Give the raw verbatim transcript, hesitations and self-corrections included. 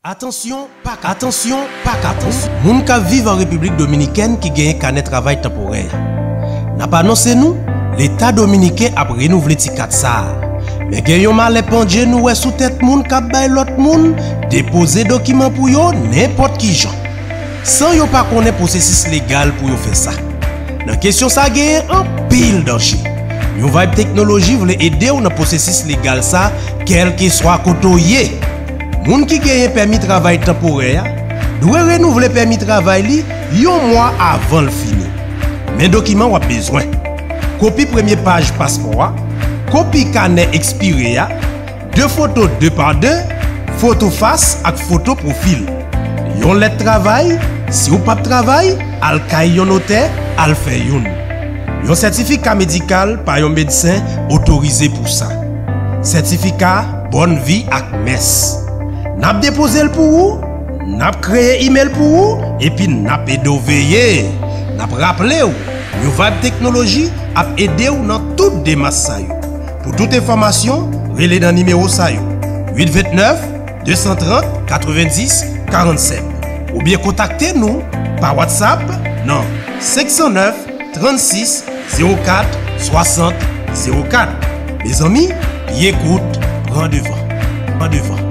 Atansyon, pa ka, atansyon, pa ka, atansyon. Moun k ap viv an Repiblik Dominikèn ki genyen kanè travay tanporè. N ap anonse nou, Leta dominiken ap renouvle ti kat sa a. Men gen yon malè pandje nou wè sou tèt moun k ap bay lòt moun depoze dokiman pou yo nenpòt ki jan, san yo pa konnen pwosesis legal pou yo fè sa. Nan kesyon sa genyen anpil danje. New Vibe Teknoloji vle ede w nan pwosesis legal sa, kèlkeswa kote w ye. Moun ki genyen pèmi travay tanporè a dwe renouvle pèmi travay li yon mwa avan l fini. Men dokiman w ap bezwen: kopi premye paj paspò a, kopi kanè ekspire a, de foto de pa de, foto fas ak foto pwofil. Yon lèt travay, si w p ap travay, al kay yon notè, al fè youn. Yon sètifika medikal pa yon medsen otorize pou sa. Sètifika bòn vi ak mès. N ap depoze l pou ou, n ap kreye imèl pou ou, epi n ap ede w veye. N ap raple w, New Vibe Teknoloji ap ede w nan tout demach sa yo. Pou tout enfòmasyon, rele nan nimewo sa yo: uit vennèf, de san trant, katrevendis, karannsèt, oubyen kontakte nou pa WhatsApp nan senk san nèf, trannsis, zewo kat, swasant, zewo kat. Mezanmi, pye kout, pran devan. Pran devan.